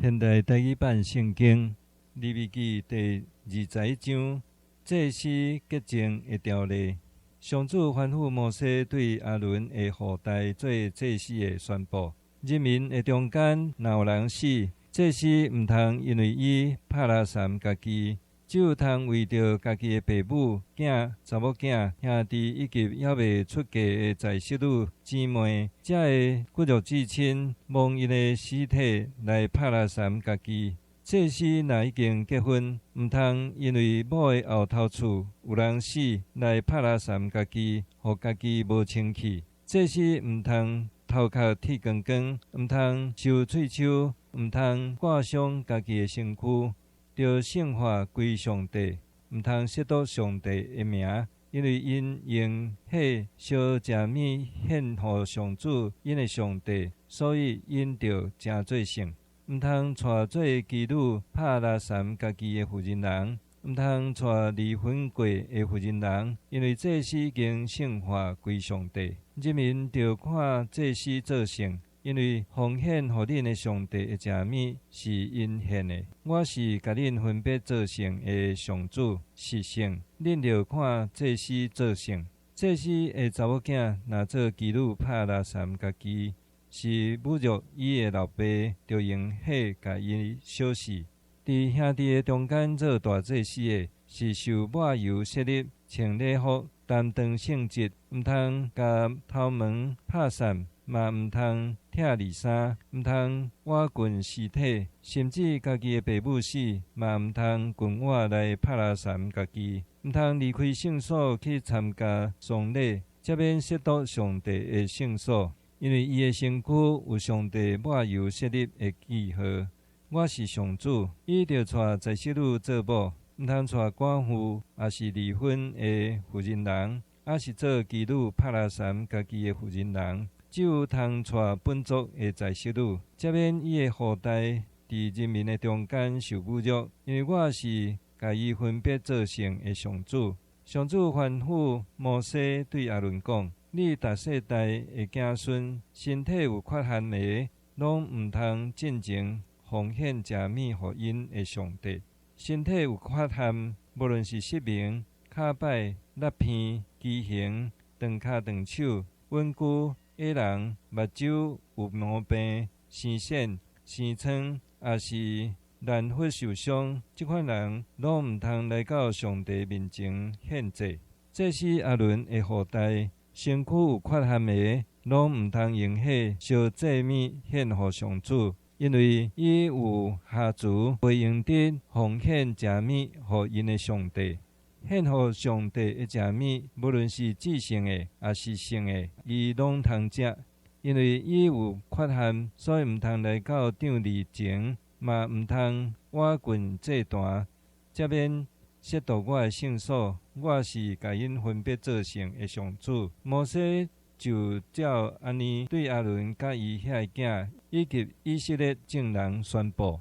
現代台語版聖經利未記第二十一章，祭司潔淨的條例。上主吩咐摩西對亞倫的後代做祭司的宣布：人民的中間若有人死，祭司毋通因為伊拍垃圾家己，只有通為著家己的爸母、囝、查某囝、兄弟以及猶未出嫁的在室女姊妹，遮的骨肉至親，摸𪜶的屍體來拍垃圾家己。祭司若已經結婚，毋通因為某的後頭厝有人死來拍垃圾家己，予家己無清氣。祭司毋通頭殼剃光光，毋通修喙鬚，毋通割傷家己的身軀，著聖化歸上帝，毋通褻瀆上帝的名，因為𪜶用火燒食物獻予上主𪜶的上帝，所以𪜶著成做聖。毋通娶做妓女拍垃圾家己的婦人人，毋通娶離婚過的婦人人，因為祭司已經聖化歸上帝。人民著看祭司做聖，因為奉獻予恁的上帝的食物是𪜶獻的。我是共恁分別做聖的上主，是聖。恁著看祭司做聖。祭司的查某囝若做妓女拍垃圾家己，是侮辱伊的老爸，著用火共伊燒死。佇兄弟的中間做大祭司的，是受抹油設立、穿禮服、擔當聖職，毋通共頭毛拍散，嘛毋通拆裡衫，毋通倚近屍體，甚至家己的爸母死，嘛毋通近倚來拍垃圾家己，毋通離開聖所去參加喪禮，才免褻瀆上帝的聖所。因為伊的身軀有上帝抹油設立的記號。我是上主，伊著娶在室女做某，毋通娶寡婦，抑是離婚的婦人人，抑是做妓女拍垃圾家己的婦人人，只有通娶本族的在室女，才免伊的後代佇人民的中間受侮辱。因為我是共伊分別做聖的上主。上主吩咐摩西對亞倫講：你逐世代的子孫身體有缺陷的，攏毋通進前奉獻食物予𪜶的上帝。身體有缺陷，無論是失明、跤擺、落鼻、畸形、斷跤斷手、穩龜、穢人、目睭有毛病、生癬、生瘡，抑是爛骨受傷，這款人攏毋通來到上帝面前獻祭。祭司亞倫的後代，身軀有缺陷的，攏毋通用火燒祭物獻予上主，因為伊有瑕疵，袂用得奉獻食物予𪜶的上帝。獻予上帝的食物，無論是至聖的，抑是聖的，伊攏通食。因為伊有缺陷，所以毋通來到帳籬前，嘛毋通倚近祭壇，才免褻瀆我的聖所。我是共𪜶分別做聖的上主。摩西就照按呢對亞倫佮伊遐的囝，以及以色列眾人宣布。